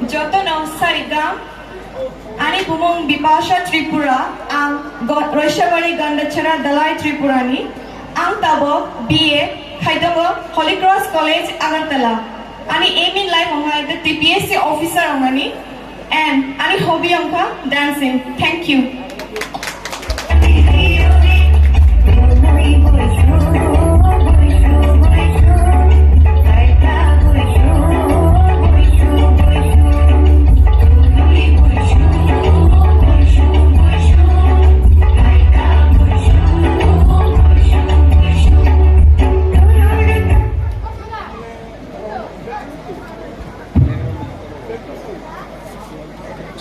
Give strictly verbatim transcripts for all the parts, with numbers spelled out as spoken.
Jotono sarigam, ani bumung Bipasha Tripura, ang Go-, Roishabari Gandachara Dalai Tripurani, ang tabok B A khaitongo Holy Cross College Agartala. Ani aim in life wngkha the T P S C officer wngnani, and ani hobby wngkha dancing. Thank you.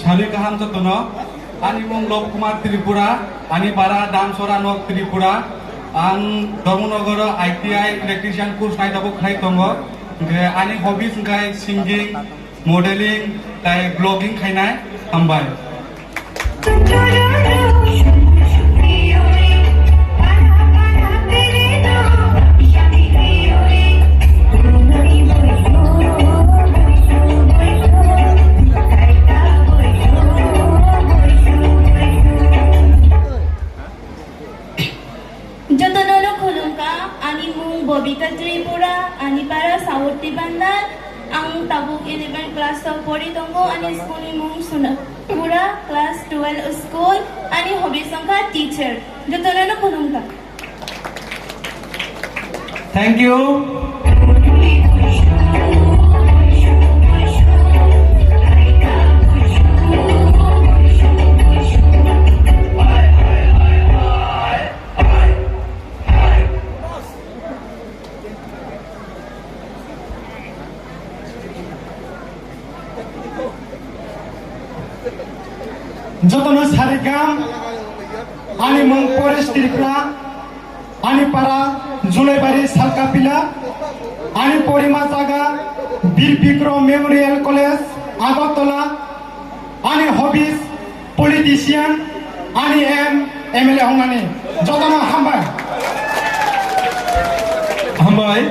Sari kaham jotono, ani mung Lobkumar Tripura, ani para Damsora Nok Tripura, ang Dharmanagar I T I electrician course nai tabuk khlai tongo, hingke ani hobbies hingkai singing, modeling, tai vlogging khainai, hambai. Jotono no khulumkha, ani mung Bobita Tripura, ani para Saurti Bandar, ang tabuk eleven class o pori tongo, ani school ni mung Sunapura class twelve school, ani hobby wngkha teacher. Jotono no khulumkha. Thank you. Jotono sarigam, ani mung Paresh Tripura, ani para Julaibari Salkapila, ani porima jaga Bir Bikrom Memorial College, Agartala, ani hobbies, politician, ani aim, M L A wngnani. Jotono hambai. Hambai.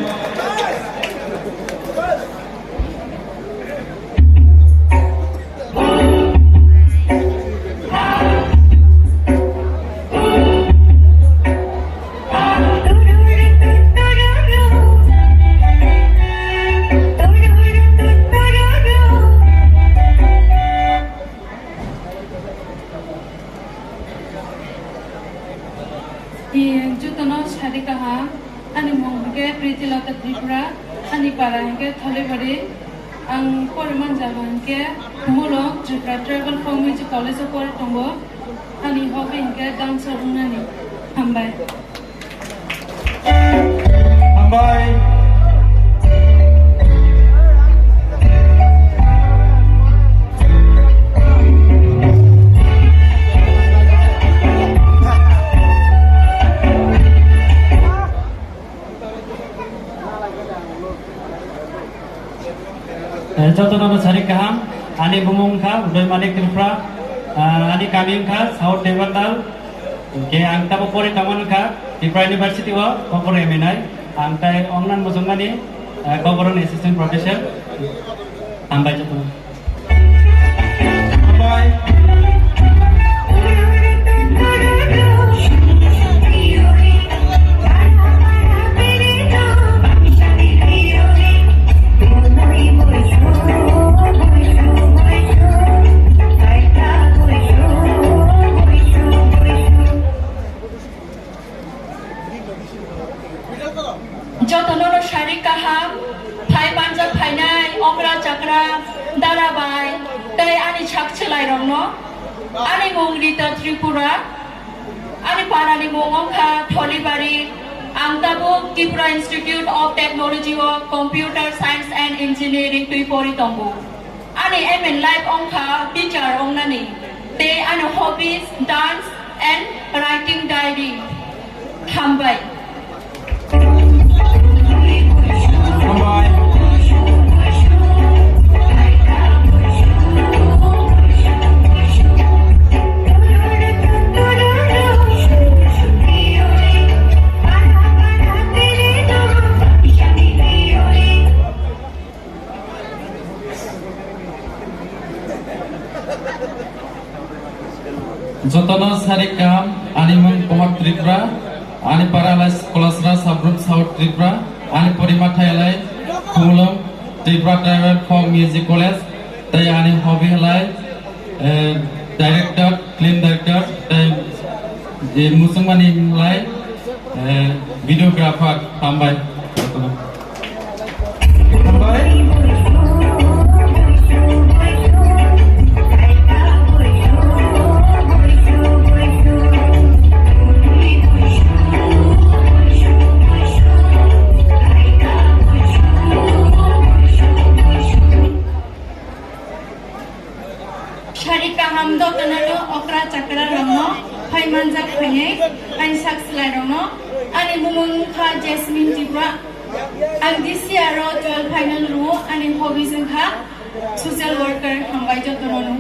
Jotono sari kaham, ani mung hwnkhe Pritilata Tripura, ani para hwnkhe Tholibari, ang poriman jaga hwnkhe Mulong Tripura Tribal Folk Music College o pori tongo, ani hobby hwnkhe dancer wngnani. Hambai. Hambai. Eh, jotono no sari kaham, ani bumung wngkha Udoy Manik Tripura, ah, ani kami wngkha South Devantal, hingke ang tabo pori tongmani wngkha Tripura University o, Kokborok M A nai, ang tai ongnan muchungmani, eh, Kokborok ni assistant professor, hambai jotono. Jotono no sari kaham, phai manjak phainai okra chakra, dara bai, tei ani sak chwlairokno. Ani mung Rita Tripura, ani parani mung wngkha Tholibari, ang tabuk Tripura Institute of Technology o Computer Science and Engineering twi pori tongo. Ani aim in life wngkha teacher wngnani, tei ani hobbies dance and writing diary. Hambai. Hambai. Jotono sari kaham, ani mung Pohor Tripura, ani para lai Kolasra Sabrum South Tripura, ani porima thai lai Khumulwng Tripura Tribal Folk Music College, tei ani hobby lai, eh, director, film director, tei, eh, musungmani lai, eh, videographer, hambai. Sari kaham jotono okra chakra rokno phai manjak phainai, ani sak slai rokno, ani bumung wngkha Jasmine Tripura, ang D C R o twelve final rwo, ani hobbies wngkha social worker, hambai jotono no.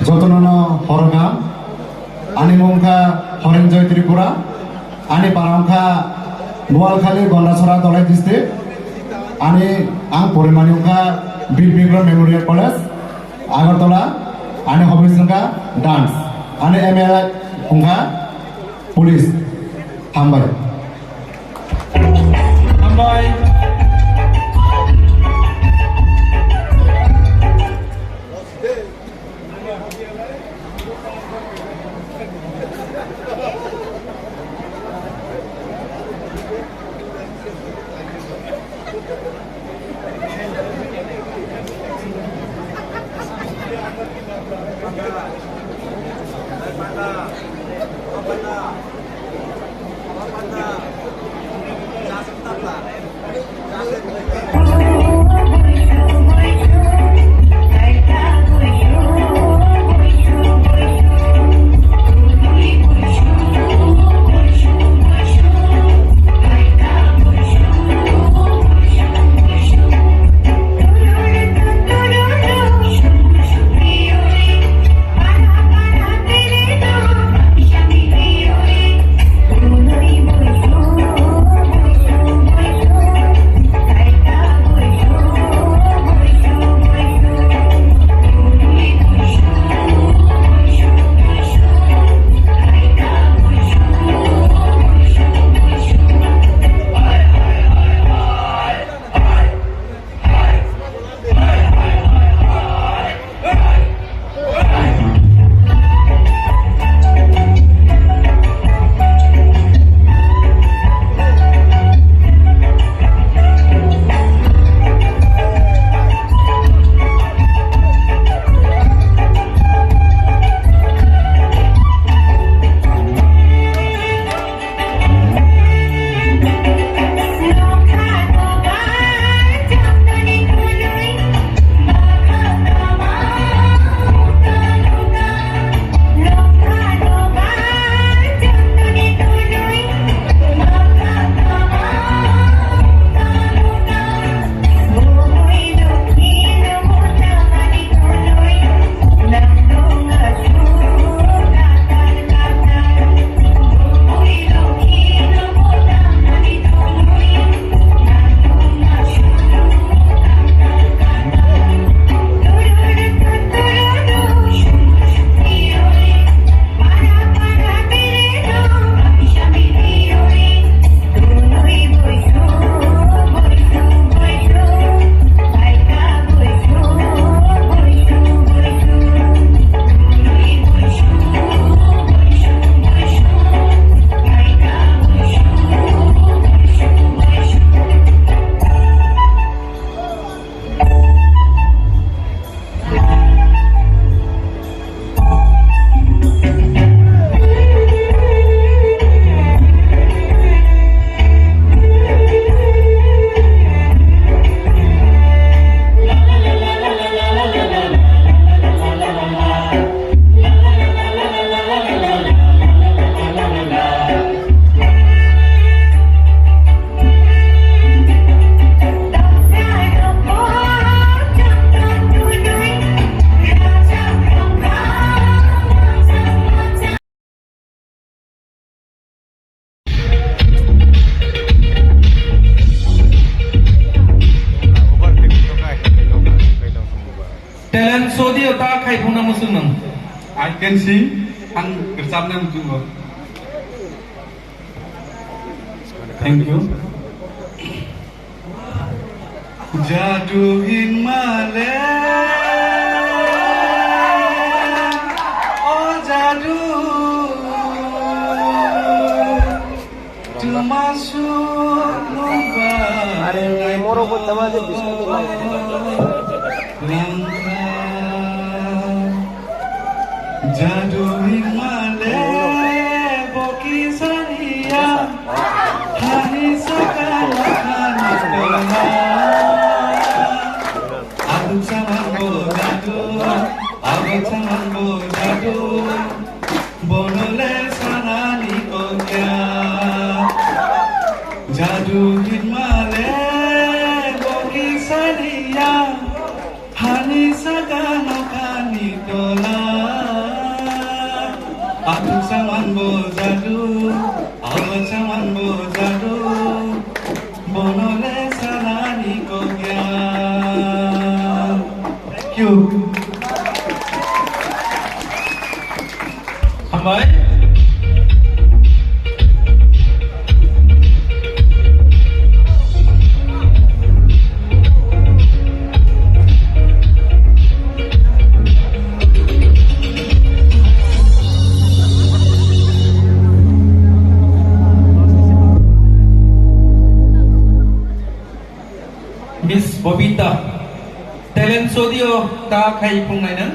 Jotono no horo kaham. Ani mung wngkha Horenjoy Tripura. Ani para wngkha Noalkhali, Gondasora, Dholai district. Ani ang porimani wngkha Bir Bikram Memorial College, Agartala. Ani hobbies wngkha dance. Ani aim wngkha police. Hambai. Hambai. Sing, ang rwchapna muchungo. Thank you. Jadu hinmale, o jadu. Are, moro bo tama je biscuit ni lai. Jadu hinmale boki sariya, hani saka hani tola. Aduk saman bo jadu, abak saman bo jadu. Bono le sanani kokya. Jadu hinmale boki sariya. Hani saka nokhani tola. Athuk saman bo jadu, awal saman bo jadu. Bono le sanani kokya. Thank you. Hambai. Miss Bobita, talent show dio ta khai phungnai nang?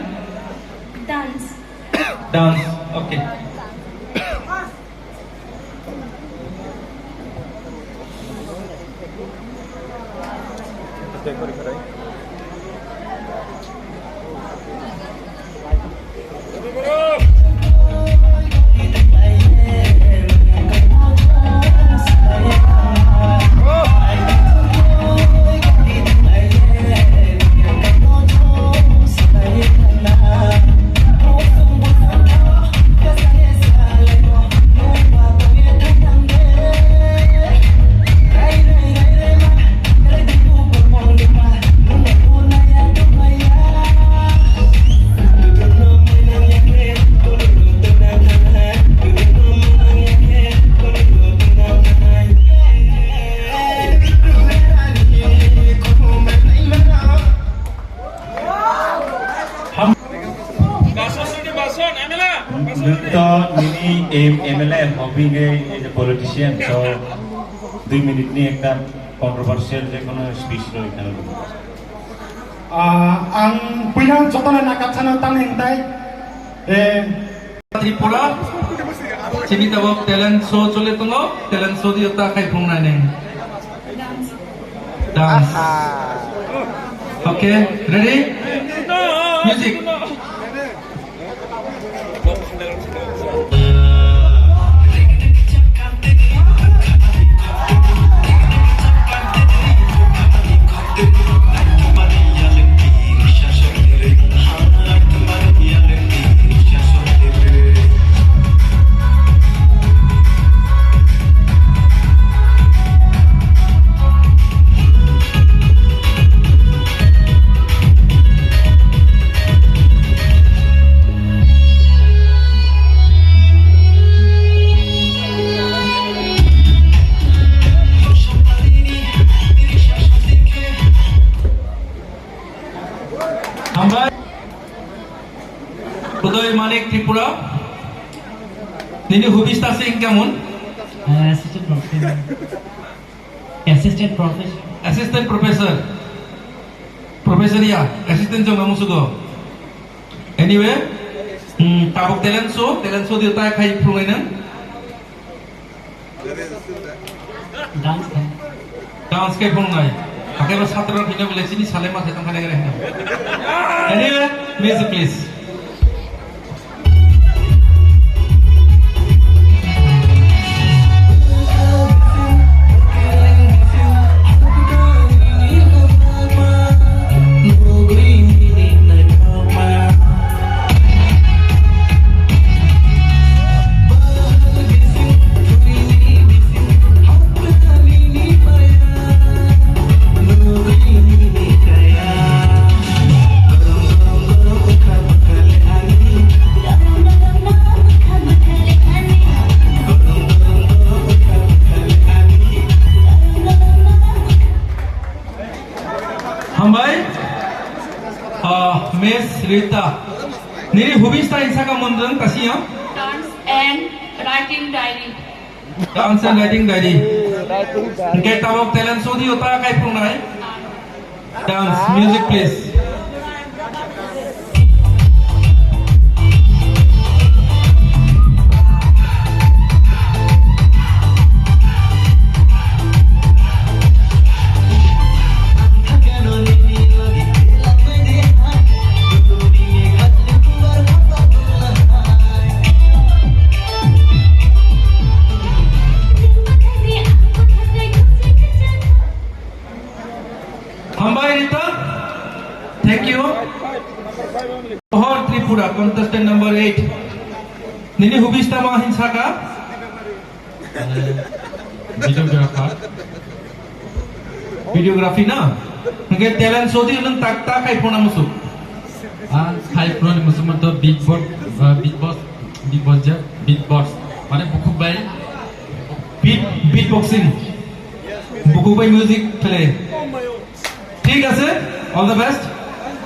Dance. Dance, okay. Nwng to nini M-, M L A hobby khe is a politician, so dui minute ni ekta controversial je kono speech roi kheno. Ah, ang puila jotono nakatsano tangni hwntai, eh, Tripura, chini tabok talent show chole tongo, talent show dio ta khai phungnai nai. Dance. Okay, ready? Music. Hambai. Udoy Manik Tripura. Nini hobbies ta se income un? Uh, assistant professor. Assistant professor. Assistant professor. Professor ya, assistant jong namu sugo. Anyway, hmm, tabuk talent show, talent show dia tai khai phungai nang. Dance khai. Dance khai phungai. Pakai ba satra phina bile chini sale ma thai tong khane gare. Anyway, music please. Miss Rita. Nini hobbies ta hinsa kha mundung kasi ya? Dance and writing diary. Dance and writing diary. Hingke tabok talent show di ota kai phungnai. Dance, music please. Hambai Rita. Thank you. Pohor Tripura, contestant number eight. Nini hobbies tamo hinsa kha? Videographer. Videography na? Hingke talent show di nung tak tak kai phuna musuk. Ang khai phuna ni musuk manto beatbox, uh, beatbox, beatbox je, beatbox. Mane bukhuk bai. Beat, beatboxing. Bukhuk bai music play. Thik ase, all the best.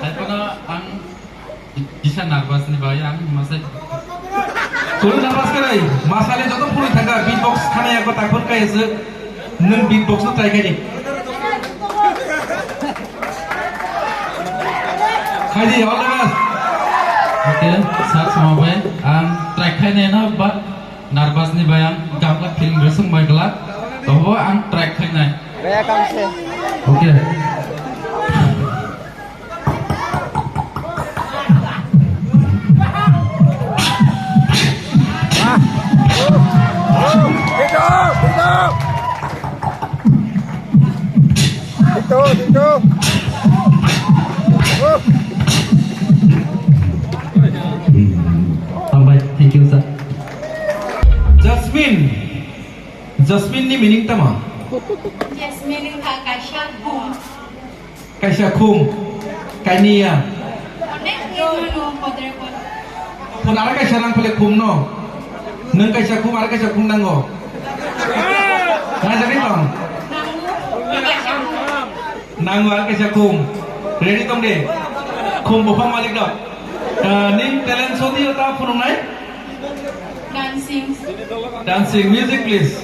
Hai phuna ang Kisa nervous ni bai ang masai. Kunu nervous khe nai. Masale joto phuri thangkha beatbox khana yakba takhun kai se. Nwng beatbox no try khai di. Khai di, all the best. Okay, sir, sama bai ang try khai nai no, but nervous ni bai ang gamla feeling resung bai gla. Tobo ang try khai nai. Okay. Hambai, thank you, sir. Jasmine. Jasmine ni meaning tamo? Jasmine wngkha kaisa bung. Kaisa khum, kainiya. Onek khum no podre pod. Phun ara kaisa nang phale khum no. Nwng kaisa khum, ara kaisa khum nango. Nai jagwi tong. Nango. Kaisa khum. Nango ara kaisa khum. Ready tong de. Khum buphang malik no. Ah, ning talent sodi ta phunuknai. Dancing. Dancing, music please.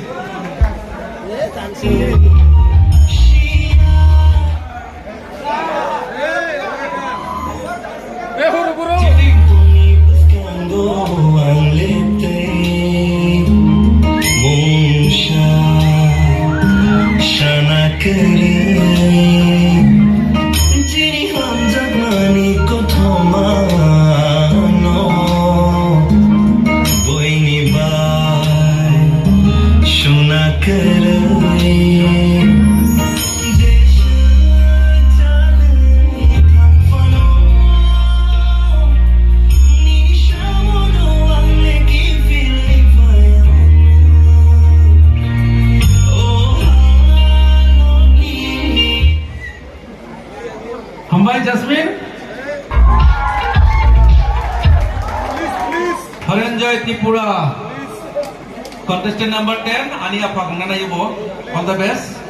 Shana kwrwi chini hamjakmani kothoma no buini bai suna kwrwi. Hambai Jasmine. Harenjoy Tripura. Contestant number ten, ani aphak nana yubo. All the best.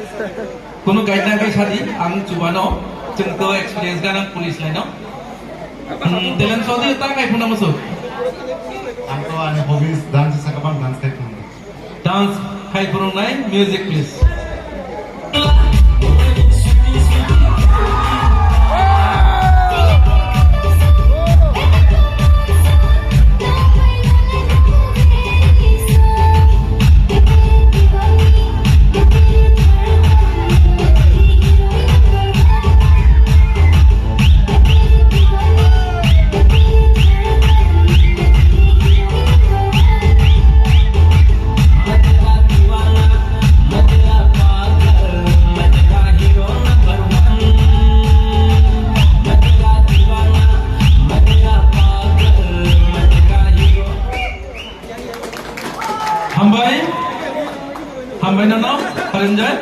Kunu guide nang kai sadi, ang chubano, chwng to experience ganang police line no. Hmm, talent sodi ta kai phuna musu. Ang to ani hobbies dance sakabang dance kai phuna. Dance khai phunuknai, music please. Hambai, hambai nono, Harinjai.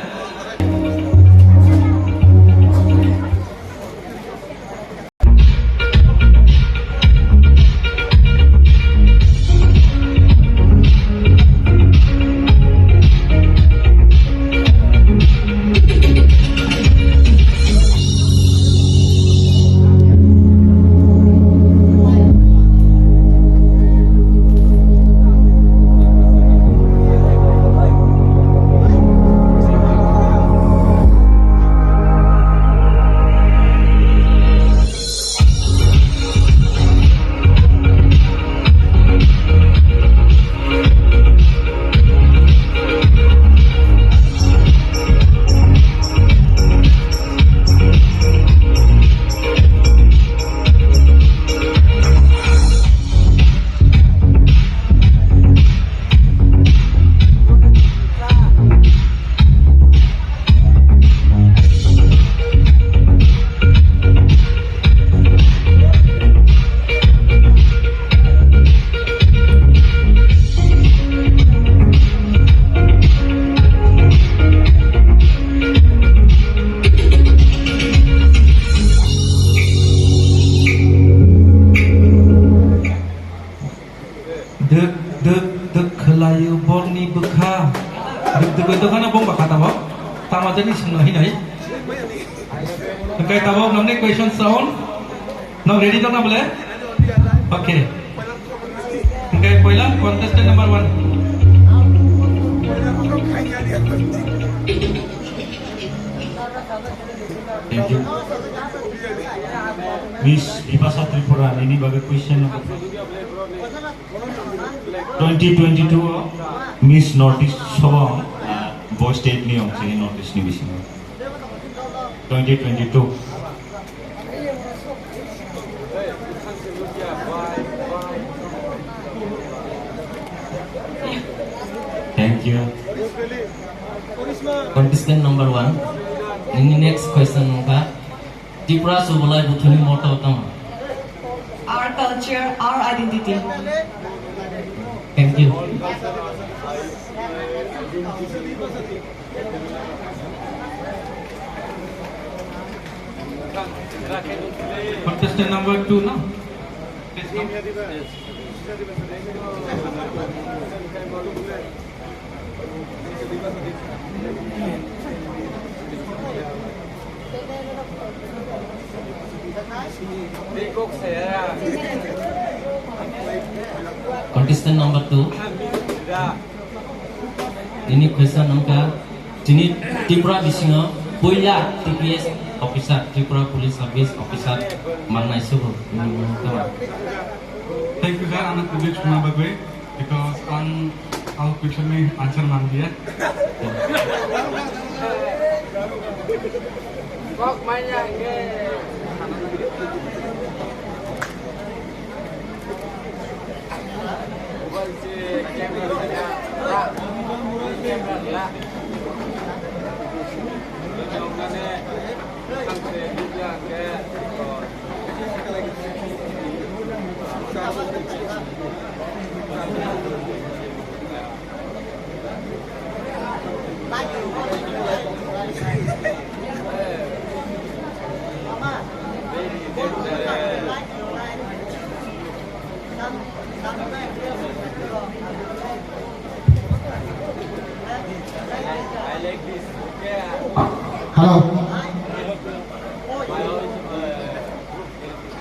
Duk duk khwlaio borni bwkha. Duk duk duk khana bong bwkha tamo. Tamo jani singno hinoi. Hwnkhe tamo nongni question sound. Nong ready tong na bole? Okay. Hwnkhe poila contestant number one. Thank you. Miss Bipasha Tripura, nini bagwi question number twenty twenty-two o Miss North East sobo, ah, bo state ni ong chini North East ni bisingo. Twenty twenty-two. Thank you. Contestant number one. Nini next question wngkha, Tripura Subolai Buthuni motto tamo? Our culture, our identity. Thank you. Contestant number two, no? Please come. Contestant number two. Ini question wngkha, chini Tripura bisingo puila T P S officer, Tripura Police Service Officer mangnai subu. Thank you, sir. Ano privilege khna bagwi. Because ang, ang question ni answer man dia. Hello.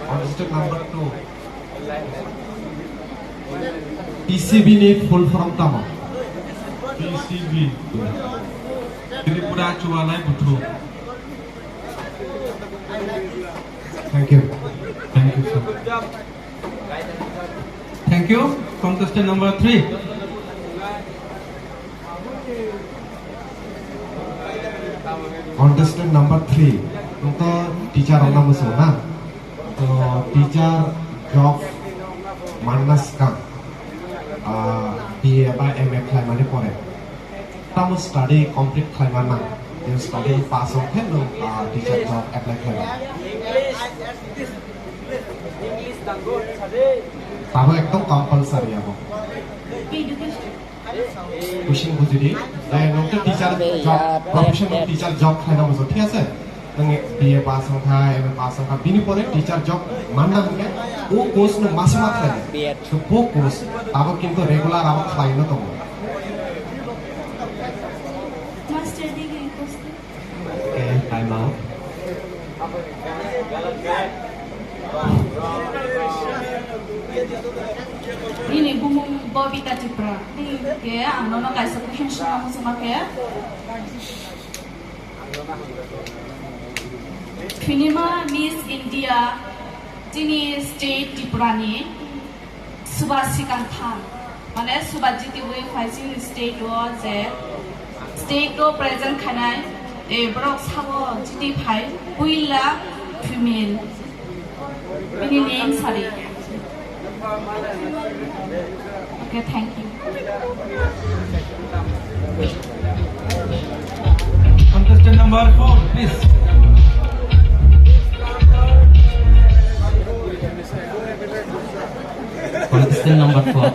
Contestant number two. T C B ni full form tamo? T C B. Tripura Chualai Buthu. Thank you. Thank you, sir. Thank you. Contestant number three. Contestant number three, nwng to teacher rok nang bwswk na? To teacher job manna swkang, ah, B A ba M A khlaimani pore tamo study complete khlaima nang? Je study pass wng khe nwng, ah, teacher job apply khlaima. Tamo ekdom compulsory abo. Education. Kuching bujidi, eh, nwng khe teacher job, professional teacher job khlaina muchung, thik ase? Nwng B A pass wngkha, M A pass wngkha, bini pore teacher job manna hwnkhe o course no masa ma khlai. B Ed. To bo course abo kintu regular abo khlaino tongo. Master degree course. Okay, time out. Nini bumung Bobita Tripura. Nini ke ang nono kaisa question swngna muchungma khe. Finima Miss India, chini state Tripura ni. Suba sikang thang, mane suba jitiwi phaising state o je state o present khainai, e, borok sabo jiti phai puila female. Bini name sari. Okay, thank you. Contestant number four, please. Contestant number four.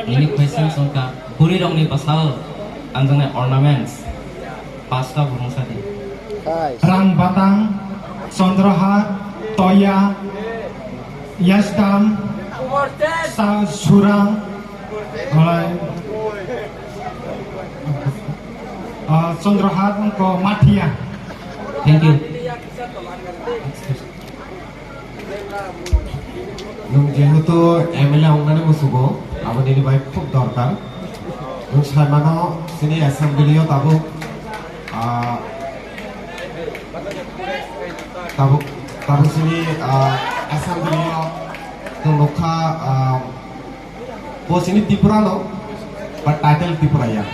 Ini question songka, buri rokni bwsao anjaknai ornaments pasta burung sadi. Rang batang, chondrahar, toya, yasdam, Sa Surang, alai, ah, Chandrahat ko Mathia. Thank you. Nwng jehetu M L A wngnani musugo, abo nini bai khub dorkar. Nwng sai mano, chini assembly o tabuk, ah, tabuk, tabuk chini, ah, assembly o nwng nukha, ah, bo chini Tripura no, but title Tripura ya.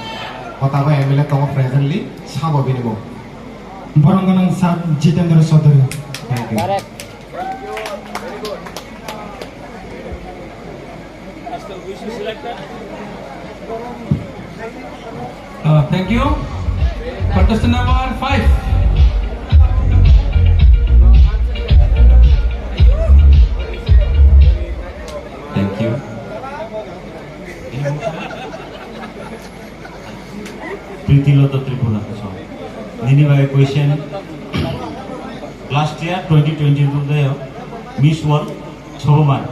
O tabuk M L A tongo presently, sabo bini bo. Borok gwnang sa Jitendra Chaudhary. Thank you. Uh, thank you. Contestant number five. Thank you. Priti Lota Tripura. Nini bai question. Last year twenty twenty-two de Miss World Soboman.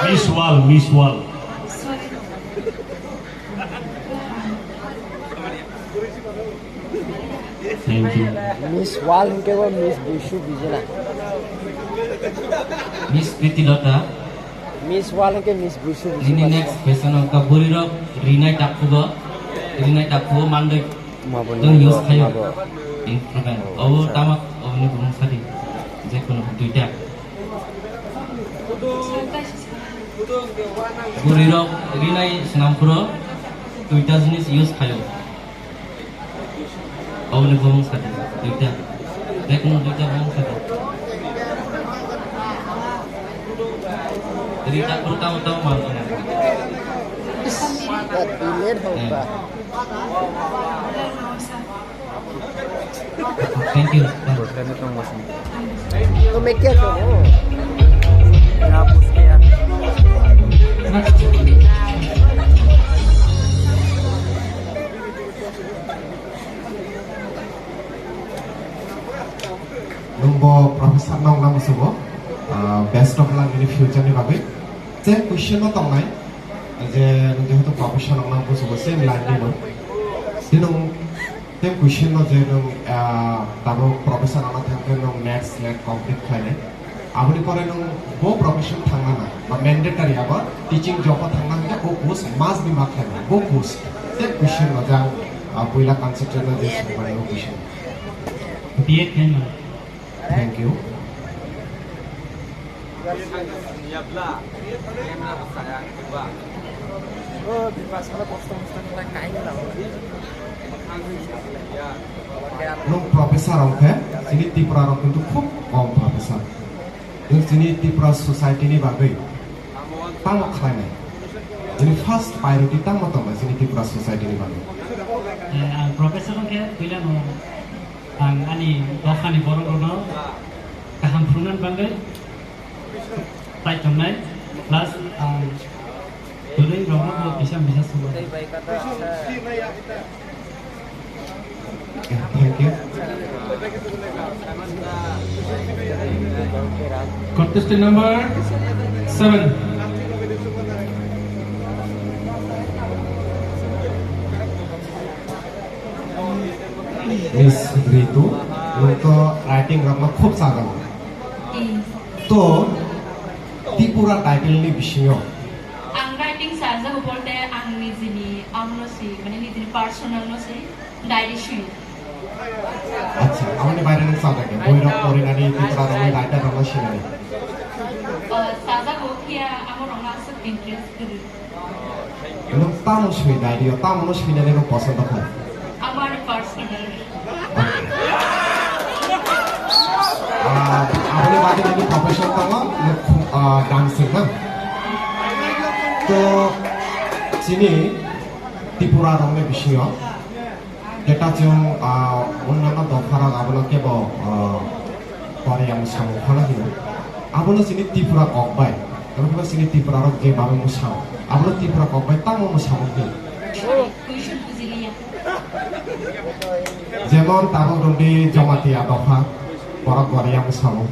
Miss World, Miss World. Thank you. Miss World hingke bo Miss Busu bijila. Miss Priti Lota. Miss World hingke Miss Busu bijila. Nini next question o ka bwrwi rok rinai takhugo, rinai takhugo mandoi. Mabo tong use khayo. Mabo. Instrument. Oh, obo acha. Tama, oboni bumung sadi. Je kono duita. Bwrwi rok rinai swnam phuru duita jinis use khayo. Oboni bumung sadi, duita. Jekunu duita bumung sadi. Rita phuru tamo tamo manjana. That we made hope. Eh. Thank you. तो मैं क्या करूँ? Nwng bo professor no wngna musugo, ah, best of luck in the future ni bagwi. Same question no tongnai, je nwng jehetu professor wngna musugo, same line ni no. Tei nwng Tei question no je nwng, ah, tabuk professor wngna thangkhe nwng NET, SLET complete khlainai. Aboni pore nwng bo profession thangna na, ba mandatory abo teaching job o thangna hwnkhe bo post must be ma khlainai, bo post. Tei question no je ang, ah, puila concentrate no je swngmani o question. B Ed khlaima. Thank you. Nwng professor wngkhe chini Tripura rok kintu khub kom professor. Nwng chini Tripura society ni bagwi tamo khlainai? Chini first priority tamo tongo chini Tripura society ni bagwi? Eh, ang professor wngkhe puila no Ang ani dophani borok rokno kaham phunuknani bagwi tai tongnai, plus ang twi rokno bo kisa misa sugo. Thank you. Contestant number seven. Miss Ritu, nwng to writing rokno khub chajago. Hmm. To Tripura title ni bisingo. Ang writing chajago bolte ang nijini amno si, mane nijini personal no si, diary sui. Acha, amoni baire nwng chajakya, boi rok porinani, Tripura rokni writer rokno sinani. Oh, chajago, phiya amo rokno aswk interest kwrwi. Nwng tamo swi diary o, tamo no swinani nwng posondo kha? Amani personal. Ah, aboni bagwi nini profession tongo, nwng, ah, dancing na? To chini Tripura rokni bisingo Jeta chwng, ah, onnano dopharok abono kebo, ah, Korea mwsamung phano hino. Abono chini Tripura kok bai. Tamo khe chini Tripura rok je bagwi mwsao. Abono Tripura kok bai tamo mwsamung hino. Jemon tabuk rwdi Jamatia dopha, borok Korea mwsamung.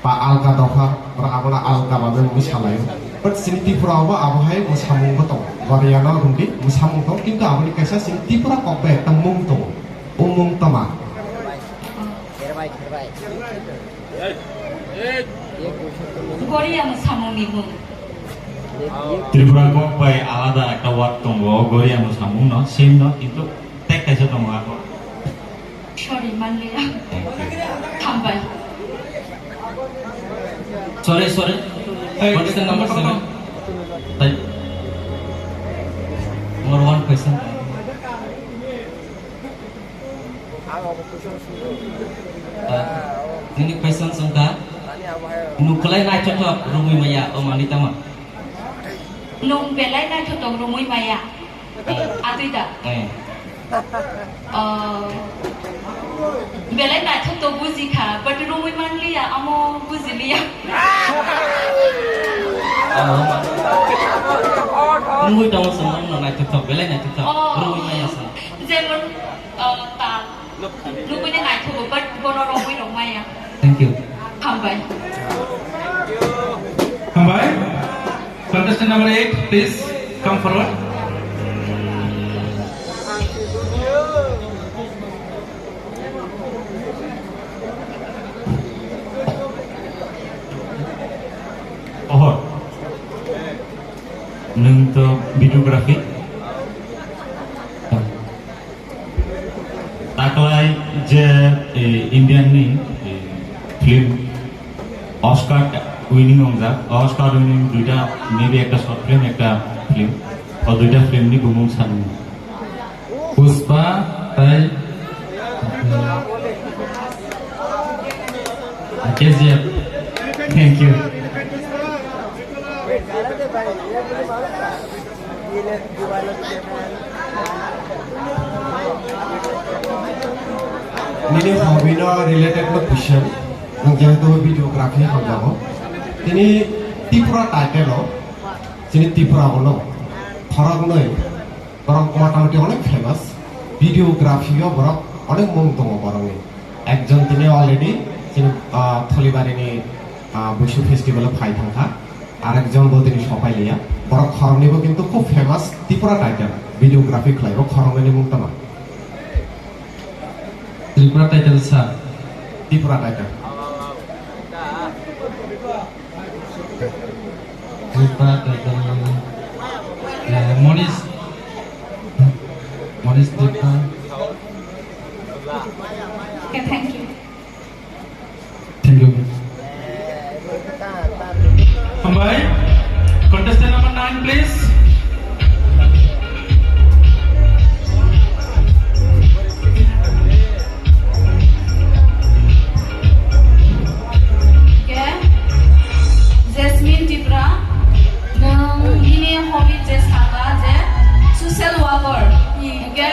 Ba alka dopha, borok abono alka babe mungwi salaio. But chini Tripura o bo abo hai mwsamung bo tongo. Goriano hwndi mwsamung tongo, kintu aboni kaisa chini Tripura kok bai ekta mung tongo. O mung toma? Goria mwsamungni mung. Tripura kok bai alada ekta word tongo, Goria mwsamung no, same no, kintu tag kaisa tongo abo. Sorry, manliya. Hambai. Sorry, sorry. Hey, contestant number seven. Type. Number one question. Ah, nini question songkha. Nukulai naithothok rumui maya o mani tama. Nung belai naithothok rumui maya. Atwi da? Eh. Oh. Belai naithok to buji kha, but romwi manliya, amo buji liya. Oh, ma. Romwi tamo song, no naithok to, belai naithok to. Oh. Romwi maya song. Jemon, oh, ta. Romwi ni naithok, but bono romwi rok maya. Thank you. Hambai. Hambai. Contestant number eight, please come forward. Ohor. Nwng to videography. Taklai je, eh, Indian ni, eh, film Oscar winning wngjak, Oscar winning duita, maybe ekta short film, ekta film, o duita film ni bumung san. Pushpa tai K G F. Thank you. Nini hobby no related no question, nwng jehetu videography hamjago. Tini Tripura title o, chini Tripura o no, khoroknwi borok motamoti onek famous, videography o borok onek mung tongo borokni. Ekjon tini already chini, ah, Tholibarini, ah, Buisu festival o phai thangkha. Arekjon bo tini sopai liya. Borok khoroknwi bo kintu khub famous Tripura title, videography khlai. Bo khoroknwi ni mung tama? Tripura title sa. Tripura title. Tripura title. Eh, Monish. Monish Tripura. Okay, thank you. Thank you. Hambai. Contestant number nine, please. Ke? Jasmine Tripura, nwng nini hobby je saka je social worker. Ke?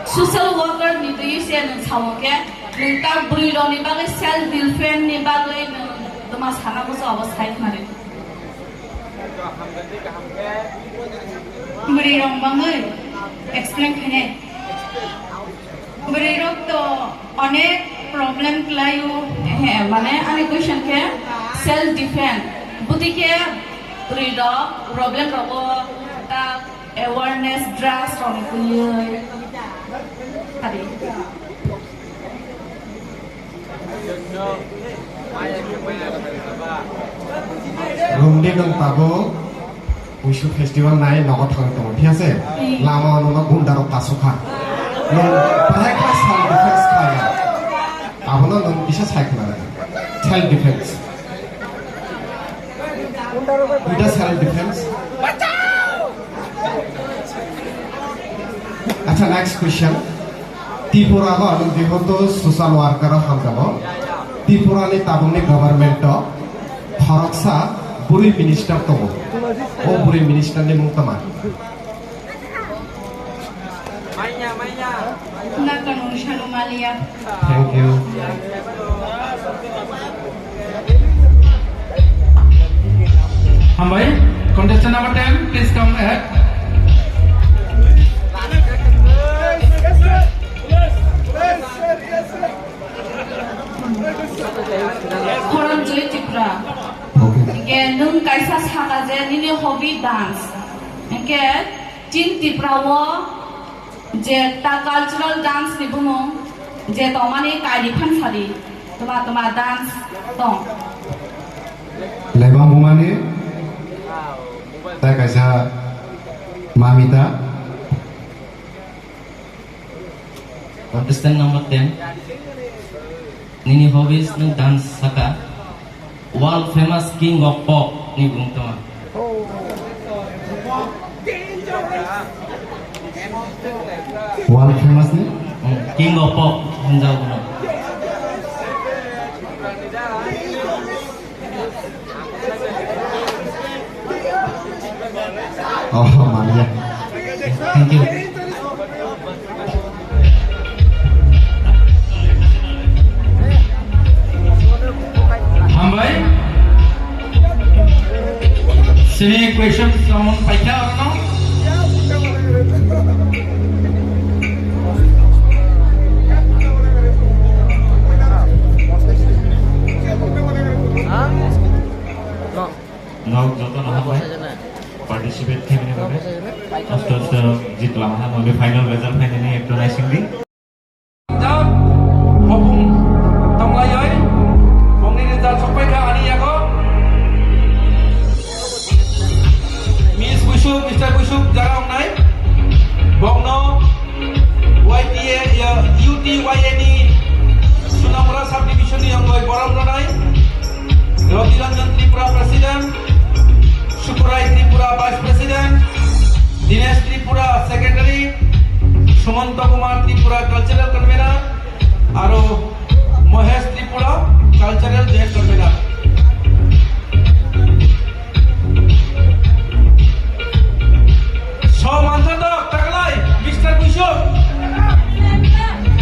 Social worker ni twi se nwng sao ke? Nwng ta bwrwi rokni bagwi self defense ni bagwi nwng tma sana muchung abo sai khna ri. Bwrwi rok bangwi explain khainai. Bwrwi rok to onek problem kwlaio. He, mane ani question khe self defense. Bwtwi khe bwrwi rok problem rogo ta awareness drugs rokni twiwi. Adi. Romdi nwng tabuk Buisu festival nai nogo thangwi tongo, thik ase? Hmm. Lama o nono gunda rok kasukha. Nwng bahai kha self defense khlaiya. Abono nwng kisa sai khna rwdi. Self defense. Duita self defense. Acha, next question. Tripura o nwng jehetu social worker o hamjago. Tripura ni tabukni government o khoroksa bwrwi minister tongo. O bwrwi minister ni mung tama? Nakano Sanu Malia. Thank you. Hambai, contestant number ten, please come ahead. Khorang joi Kaisa saka je nini hobby dance. Hwnkhe chini Tripura o je ta cultural dance ni bumung je tongmani kaini phansari toma toma dance tong. Lebang bumani ta kaisa mamita. Contestant number ten. Nini hobbies nwng dance saka. World famous king of pop ni bung tongma. World famous ni? Hmm, king of pop hwnjak bono. Oh, manya. Thank you. Hambai. Sini question someone paikha arno. Nok joto no hambai participate khaimani bagwi. Aste aste jit lama ha, mami final result phainani ekto naisingdi. Jab hopung tonglaioi, bongni result sokpaikha ani yago. Miss Buisuk, Mister Buisuk jaga wngnai. Bongno Y T A, ya, U T Y A ni Sunamura subdivision ni yongoi borom rwnai. Roti Ranjan Tripura President, Sukurai Tripura Vice President, Dinesh Tripura Secretary, Sumanto Kumar Tripura Cultural Convener, aro Mohesh Tripura Cultural Joint Convener. So manjak taklai, Mister Buisuk.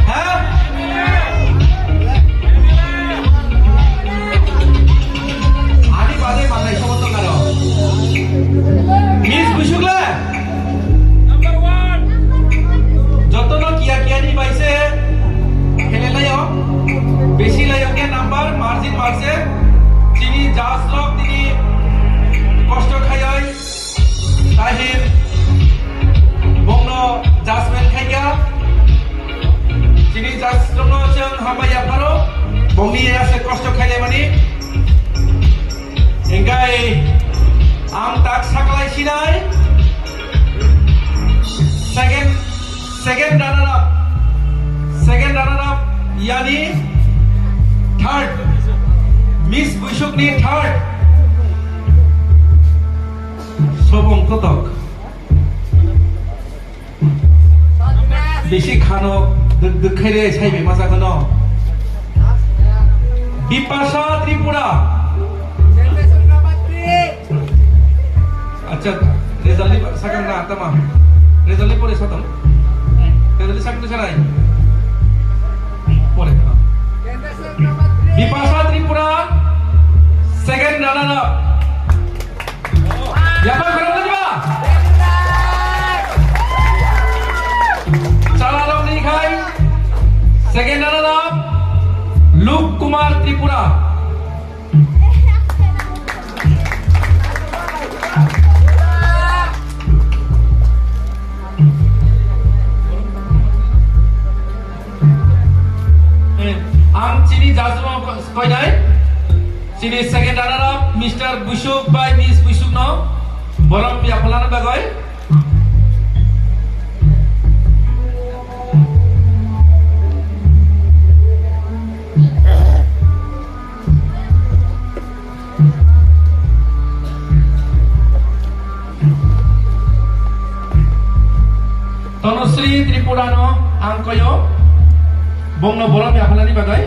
Ha? Ani bade manai sobo to karo. Miss Buisuk le? Number one. Jotono kiya kiya ni bai se khele laio. Besi laio ke number, margin marse. Chini judge rok tini kosto khayai. Tahir bongno judgment khaikha. Chini judge rokno chwng hambai yapharo. Bongni ya se kosto khailaimani. Engkai ang tak saklai sinai. Second, second runner up. Second runner up yani third. Miss Buisukni third. Sobong kotok. Bisi khano dwk dwk khaire sai bai masa khano. Bipasha Tripura. Acha, result ni sakang na tama. Result ni pore satam. Result ni sakang ni sanai. Pore. Bipasha Tripura, second runner up. Yapang khoroknwi ba? Chalarokni khai second runner up Luke Kumar Tripura. Ang chini judge rok koinai. Chini second runner up Mister Buisuk bai Miss Buisuk no borom yaphalna bagwi. Tanusri Tripura no ang koyo, bongno borom yaphalani bagwi.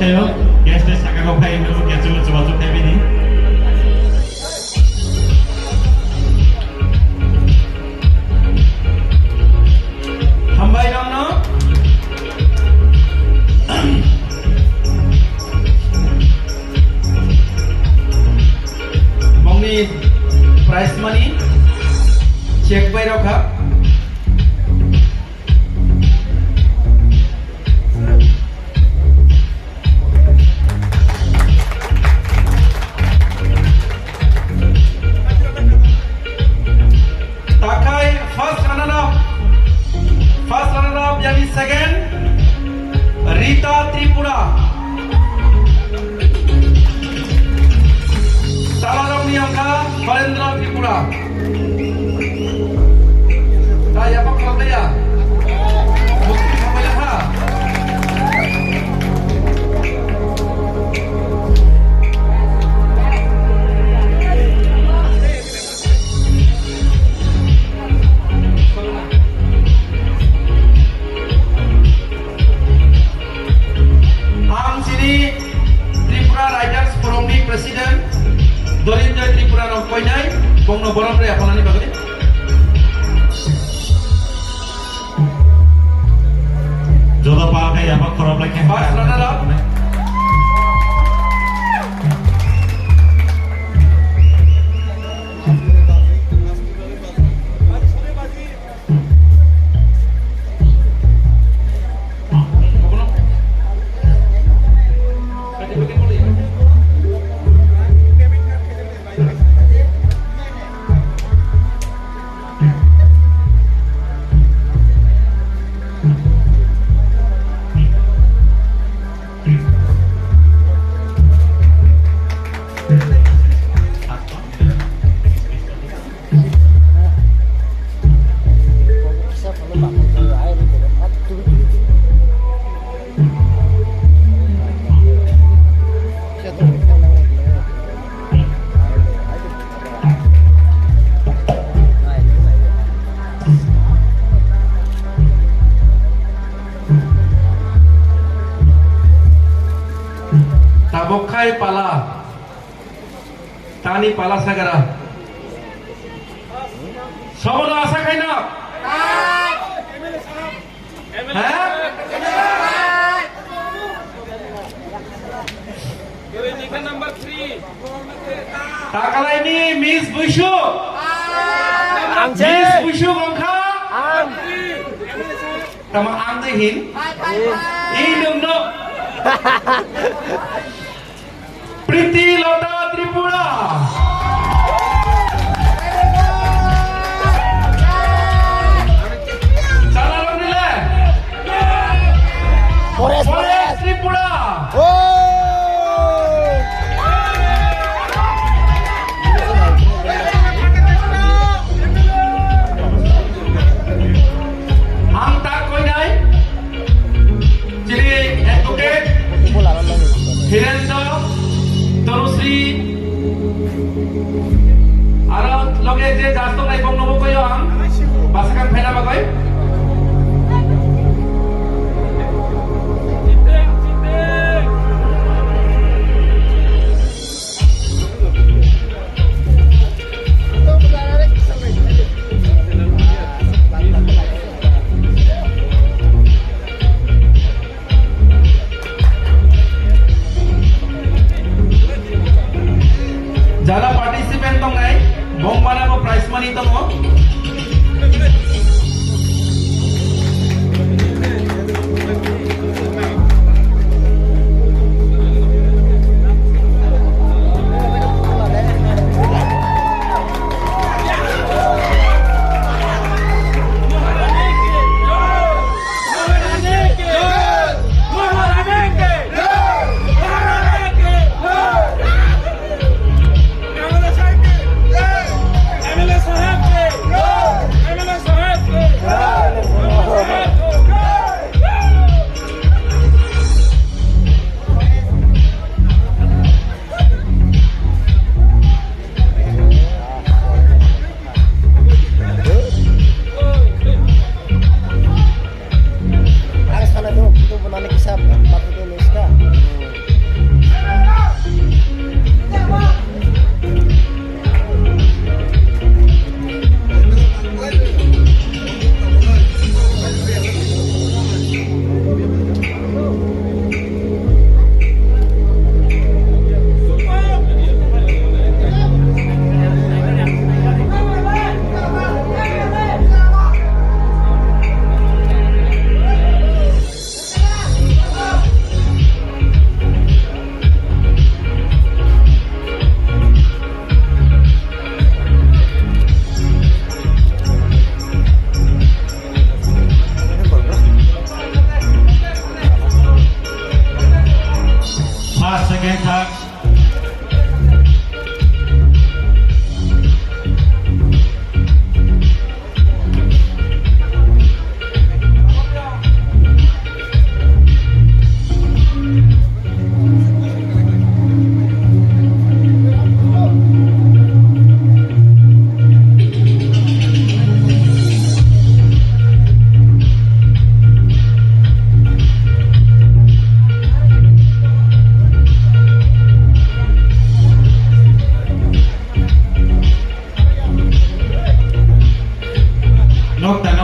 Guest saka kok phai no kya chuba chuba chuk thai bini. Hambai nong no. Bongni prize money check bai rokha. Takhai first runner up, first runner up, yani second, Rita Tripura. Chalarokni wngkha Barendra Tripura. Ta yapha khoroknaiya. Mukti khamaiya ha. Ang chini Tripura Writers Forum ni President Dolinjoy Tripura no koinai, bongno borom rwi aphanani bagwi. Joto pa khe yapha khorok lai khe. First runner up. Tabok khai pala. Tani pala sagara. Sobono asa khaina. Ha? Number three. Takalaini Miss Buisuk. Ang se. Miss Buisuk wngkha. Ang. Tama ang de hin. Ih, nung no. Priti Lota Tripura. Chala rok ni le. Forest, Forest Forest. Tripura. Oh. Ang tak koinai. Chini advocate Hirendra Tanusri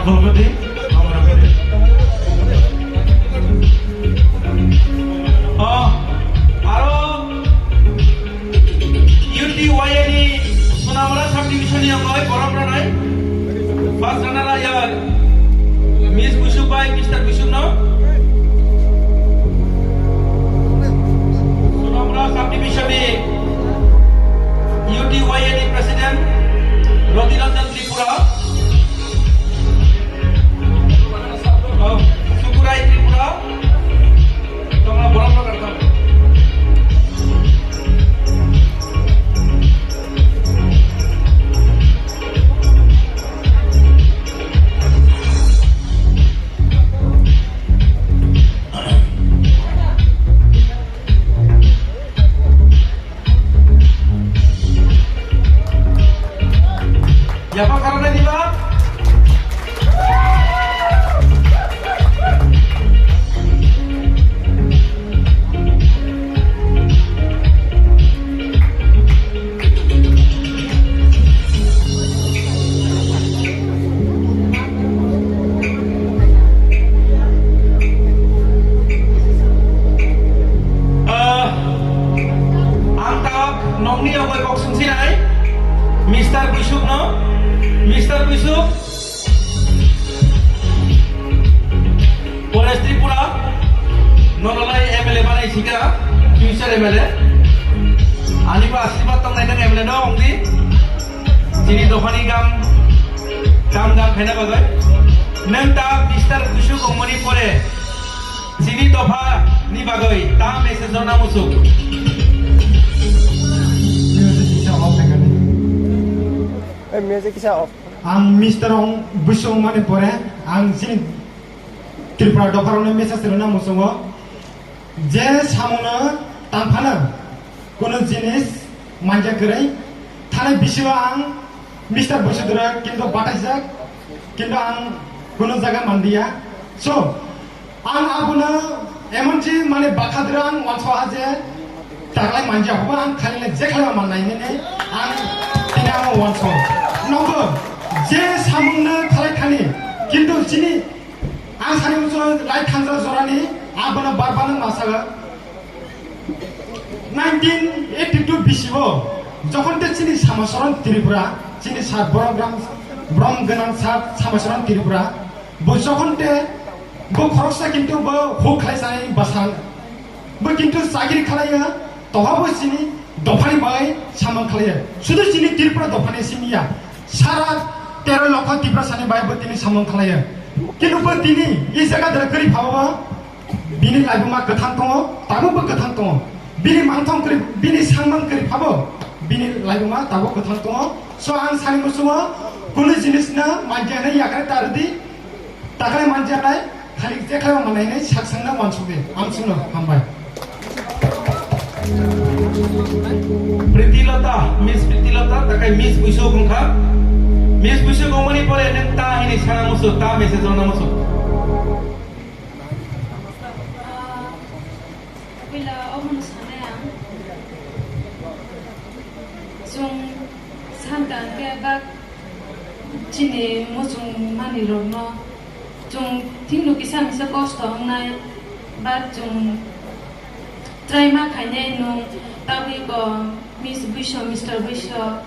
Bolgodi, Bolgodi. Oh, aro U T Y A ni Sonamura subdivision ni yongoi borom ranai. First runner up ya Miss Busuk bai Mister Busuk no. Sonamura subdivision ni U T Y A ni president Roti Ranjan Tripura. Oh, Sukurai Tripura. Tongna borom no kartam. Yapha karana diba? Ah, ang tak nongni yogoi kok sungsinai, Mister Buisuk no, Mister Buisuk, Pores Tripura, nonolai M L A banai sika, future M L A. Ani ba asirwad tongnai nang M L A no ongdi. Chini dophani gam, gam gam khaina bagwi. Nang ta Mister Buisuk ongmani pore, chini dopha ni bagwi ta message rwna musuk. Music kisa off khaikha di. Eh, music kisa off. Ang Mister Ong Buisuk ongmani pore, ang chini Tripura dopharokno message rwna muchungo. Je samungno tangphano kuno jinis manja kwrwi, thani bisio ang Mister Buisuk dura kintu bataijak, kintu ang kuno jaga mandiya. So, ang abono emonsi mane bakha dura ang wansoha je taklai manja hoba ang khalina je khalai mannai nini ang tini ang wanso. Nogo je samungno khalai thani, kintu chini Ang sani muchung lai thangjak jorani, abono bar bar no ma saga. Nineteen eighty-two B C o, jokhon te chini Samasoron Tripura, chini sir Brom Gram, Brom Ganang sir Samasoron Tripura, bo jokhon te bo khoroksa kintu bo huk khlai sanai basa, bo kintu chakri khlaiya, tohabo chini dophani bai samung khlaiya. Sudu chini Tripura dophani simi ya. Sara tero lokho Tiprasani bai bo tini samung khlaiya. Kintu bo tini i jaga dera kwrwi phabo bo bini laibuma kwthang tongo, tabuk bo kwthang tongo. Bini mangthong kwrwi, bini sangmang kwrwi phabo bini laibuma tabuk kwthang tongo. So ang sani muchungo kunu jinisno manja hwnwi yakre ta rwdi. Takhai manjaknai, khalik je khlai mannainai sak sangna wansukdi. Amsukno hambai. Priti Lota, Miss Priti Lota, takhai Miss Buisuk wngkha. Miss Buisuk wngmani pore nwng ta hini sana musu, ta message rwna musu. Puila omono sanai ang. Chwng santa hwnkhe bak chini muchung manwirokno chwng thikno kisa misa kosto wngnai, but chwng try ma khainai nwng tabwi ko Miss Buiso, Mister Buiso,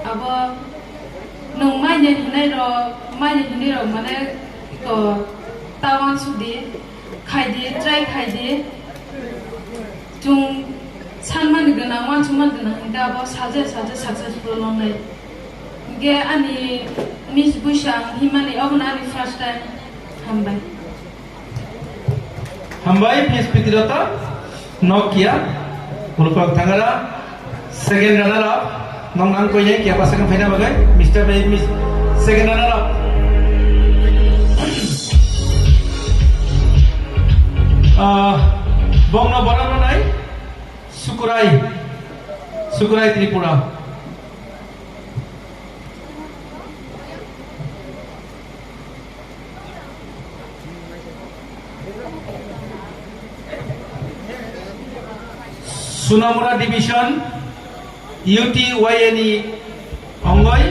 abo nwng maini hinai rok, maini hinwi rok mane ko ta wansukdi, khaidi, try khaidi. Chwng sanmani gwnang, uansukmani gwnang hinkhe abo salsa salsa successful wngnai. Hinkhe ani Miss Buisang himani obono ani first time. Hambai. Hambai, Miss Priti Lota, Nokia, Ulfak Thangara, second runner up. Nong ang koinai kiya pa second phaina bagwi, Mister bai Miss second runner up. Ah, bongno borok rwnai Sukurai, Sukurai Tripura. Sunamura Division, U T Y A ni ongoi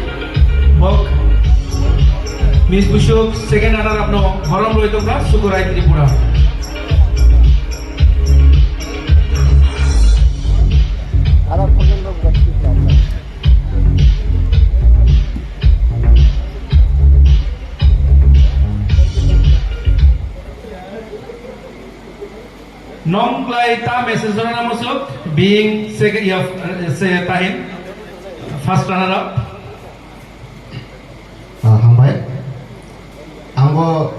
bok. Miss Busuk, second runner up no borom roi tongkha Sukurai Tripura. Nong klai ta message rana musuk being second, ya, se tahin first runner up. Ah, hambai. Angbo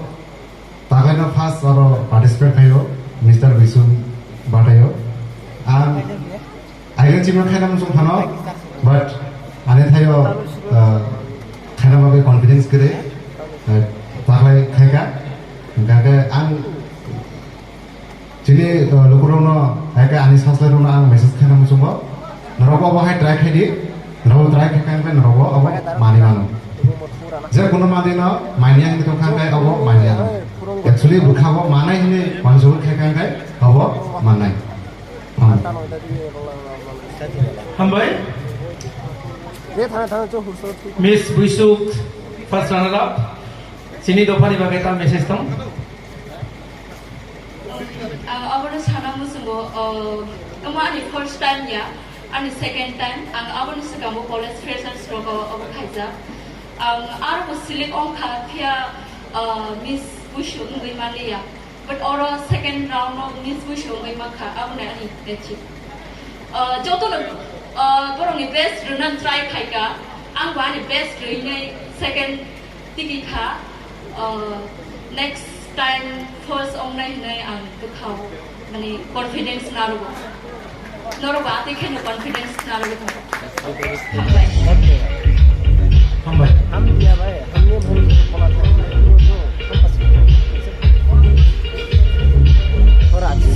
tagaino first oro participate khayo, Mister Bisum Batayo. Ang aigeng chimno khaina musung phano, but ani thayo, ah, khaina bagwi confidence kwrwi, ah, taklai khaika. Hingkha khe ang Chini, uh, lukurokno, hai khe ani saslairokno ang message khaina muchungo. Norokbo abo hai try khaidi, norokbo try khaikha hwnkhe norokbo abo manwi mano. Je kono manwino manya hinwi tongkha hwnkhe abo manya. Actually bwkha bo manai hinwi uansugwi khaikha hwnkhe abo mannai. Hambai. Hambai. Miss Buisuk, first runner up. Chini dophani bagwi ta message tong? Ang abono sana muchungo, uh, omo ani first time ya, ani second time. Ang aboni swkango college freshers rogo obo khaijak. Ang aro bo select ongkha phiya, uh, Miss Buisuk wngwi manliya. But oro second round o Miss Buisuk wngwi mankha, aboni ani achieve. Uh, jotono, uh, borokni best rwna try khaika, ang bo ani best rwinai second tiki kha, uh, next time first ongnai hinai ang bwkhao, mane, confidence narwgo. Norok ba atwi kheno confidence narwgo. Hambai. Hambai.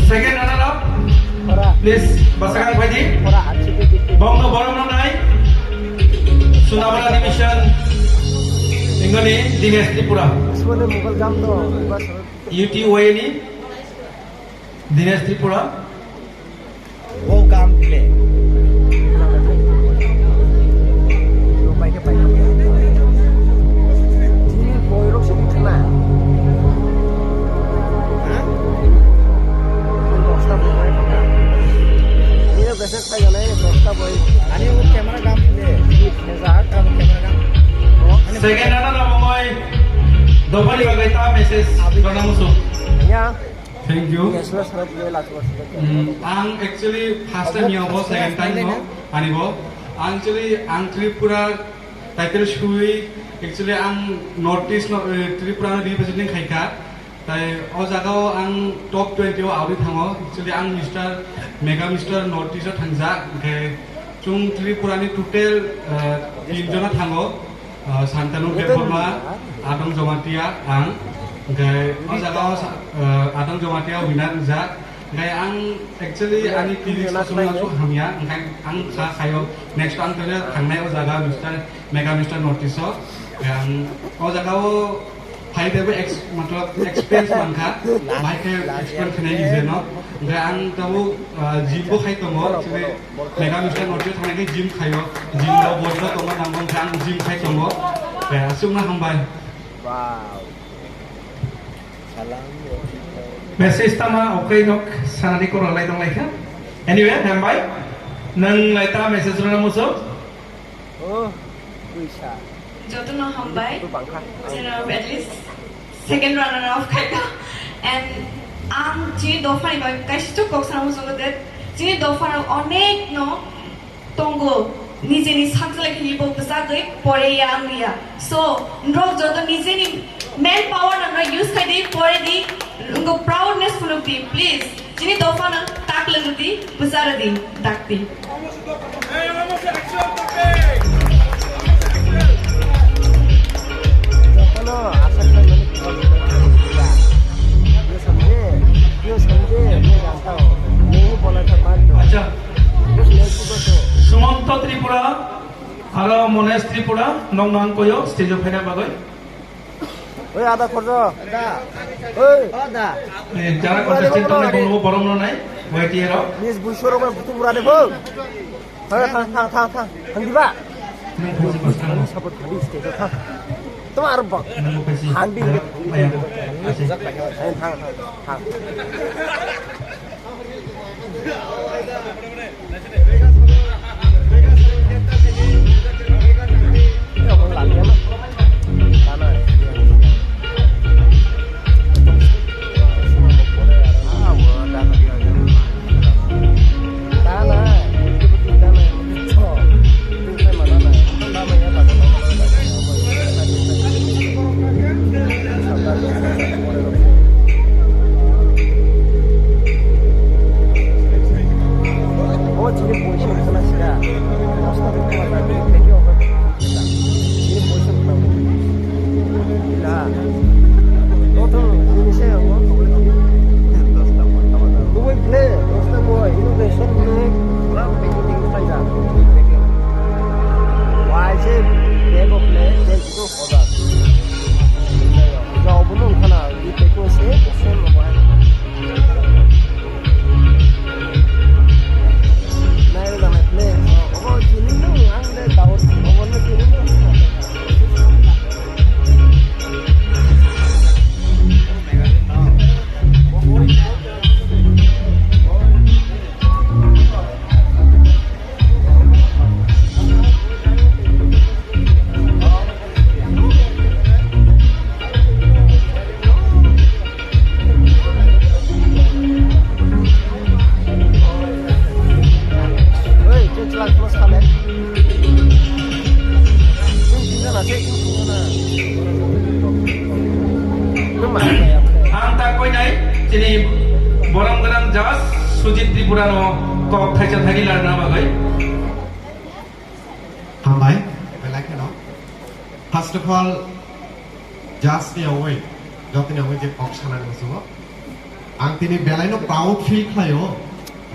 Second runner up. Please, bwsakang phaidi. Bongno borom rwnai. Sunamura division. Ingoni Dinesh Tripura. U T Y ni Dinesh Tripura. Welcome play. Second runner up ongoi dophani bagwi ta message rwna muchung. Thank you. Mm, ang actually first time ya bo, second time no, ani bo. Actually, ang Tripura title sui, actually ang North East no, eh, Tripura no representing khaika. Tai o jaga o ang top twenty o audi thango. Actually ang Mister Mega Mister North East o thangjak. Hingke chung Tripura ni total, eh, tin jona thango. Ah, Santanu Debbarma, Adong Jamatia, ang. Hingke o jaga o sa-, ah, Adong Jamatia winner wngjak. Hingke ang actually ani T V sosong no hamya, hingke ang sa sayo next ang tole thangnai o jaga Mister Mega Mister North East o. Hingke ang o jaga o phai tebo ex-, matlab experience mankha, bahai khe explain khenai nije no. Hingke ang tabo, ah, gym bo khai tongo, actually Mega Mister North East thangna khe gym khaio, gym rok bo tongma nang bong khe ang gym khai tongo. Be, aswkno hambai. Wow. Message tama okai nok sanani koro lai tong lai kha. Anyway, hambai. Nang lai ta message rwna muchung. Oh, puisa. Jotono hambai. Itu bangkha. General at least second runner up khaika. And ang chini dophani bai kaisa kok sana muchungo de. Chini dophano onek no tongo, nijeni sakjwlai khe bo bwchagwi pore ya wngya. So, norok joto nijeni man power no norok use khai di, pore di, wngkha proudness phunuk di, please. Chini dophano tak lwng di, bwcha rw di, dakti. Jotono asa khlaimani kok, yo samje, yo samje, yo janta ho, nahi bola tha maan. Acha. Sumanto Tripura, aro Monesh Tripura, nong nang koyo, stage o phaina bagwi. Oi, ada khorjo. Oi. Eh, jara contestant tongni bono borom no nai, Y T A rok. Miss Buisuk rok butu bura de bo. Thang, thang, thang, thang, thang. Thang diba? Nang buji bwskang. Support khali stage o thang. Tama aro bak. Handi. Thang, thang, thang. Ang tak koinai chini borom gwnang judge Sujit Tripura no kok thaisa thani larna bagwi. Hambai, belai kheno. First of all, judge ni ongwi, jotoni ongwi je kok sanani muchungo. Ang tini belaino proud feel khlaio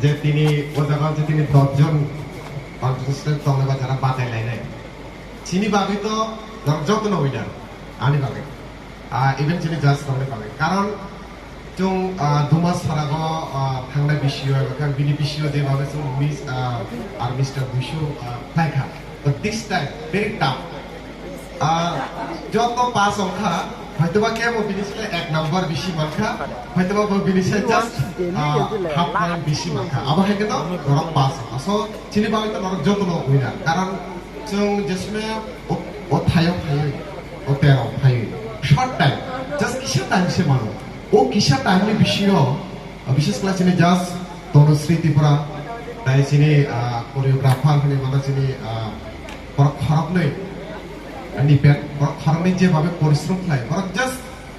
je tini o jaga je tini dosh jon contestant tongnai ba jara batai lainai. Chini bagwi to norok jotono winner, ani bagwi. Ah, even chini judge rokni bagwi. Karon chwng, ah, Duma Sarago, ah, thangnai bisio eba khe bini bisio je bagwi chwng Miss, ah, ar Mister Buisu, ah, khlai kha. But this time, very tough. Ah, joto pass wngkha, hoitoba kebo bini se ek number bisi mankha, hoitoba bo bini se just, ah, half point bisi mankha. Abo hai khe to norok pass wngkha. So, chini bagwi to norok jotono winner. Karon chwng jesme o, o thayo phaiwi, o tero phaiwi. Short time, just kisa time se mano. O kisa time ni bisingo, ah, bises khlai chini judge Tanushree Tripura, tai chini, ah, choreographer hwnwi mano chini, ah, borok khoroknwi, ah, ni pet, borok khoroknwi jebabe porishrom khlai, borok just,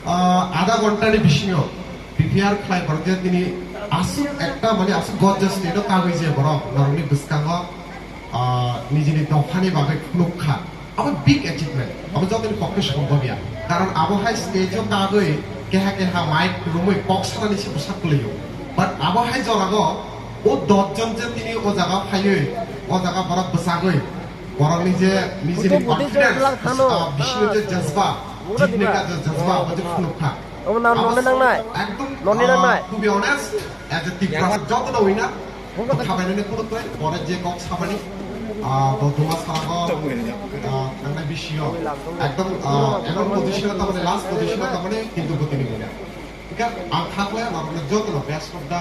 ah, adha ghonta ni bisingo prepare khlai, borok je tini aswk ekta mane aswk gorgeous stage o kagwi je borok norokni bwskango, ah, nijini dophani bagwi phunuk kha. Abo big achievement. Abo jotoni pokke sombhob ya. Karon abo hai stage o kagwi keha keha mic kwrwngwi kok sanani se bwsak kwlwio. But abo hai jorago o dosh jon je tini o jaga phaiwi, o jaga borok bwsagwi, borokni je nijini confidence, ah, bisingni je jazba, jitne ka je jazba, abo je phunuk kha. Abo nang nonne nangnai. Ekdom, nonne nangnai. Ah, to be honest, as a Tiprasa, jotono winner, khabainani phunuk khlai, pore je kok samani, ah, bo Duma Sarago, ah, thangnai bisio, ekdom, ah, emon position o tamani, last position o tamani, kintu bo tini winner. Hingkhe ang kha khlai, norokno jotono best of the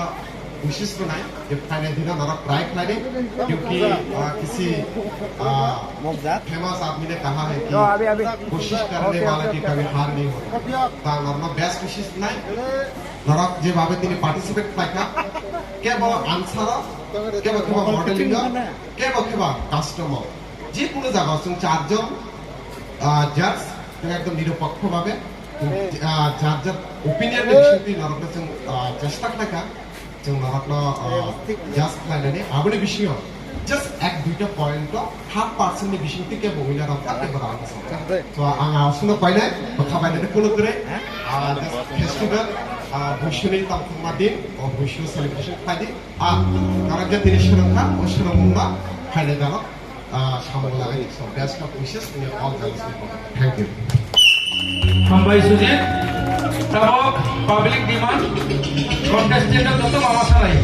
wishes rwnai. Ye phainai dino norok try khlaidi, kyunki, ah, kisi, ah, famous aadmi ne kaha hai ki, koshish karne wale ki kabhi haar nahi hota. Ta norokno best wishes nai. Norok je bhabe tini participate khlaikha, kebo answer o, kebo kebo modeling o, kebo kebo custom o. Jekunu jaga o chwng charjon, ah, judge, chwng ekdom nirupokho bhabe, ah, jar jar opinion ni bisingtwi norokno chwng, ah, chesta khlaikha. Chwng norokno, ah, judge khlainani aboni bisingo just ek duita point o half percent ni bisingtwi kebo winner wngkha, kebo rang wngkha. So, ang aswkno painai, bwkha bainani kuno kwrwi, ah, just festival, ah, Buisuni tongthokma din, o Buisu celebration khlaidi, ah, norok je tini swrwngkha, o swrwngmungno phainai dano. Ah, samung lagai, so best of wishes in all girls people. Thank you. Hambai Sujit, tabok public demand, contestant joto mama salai.